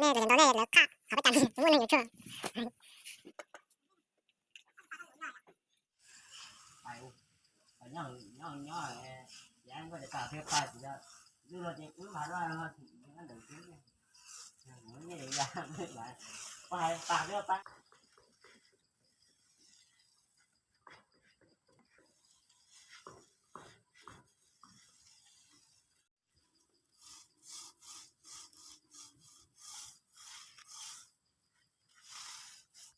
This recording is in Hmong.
Nej lawv ntaus nej lawv qaj qhov peb cas li muaj neeg yuav tshuaj. Nyob nyob, yav nkauj tas thiab pais, yus los ces wb mas loj ntawm pais tas thiab pais.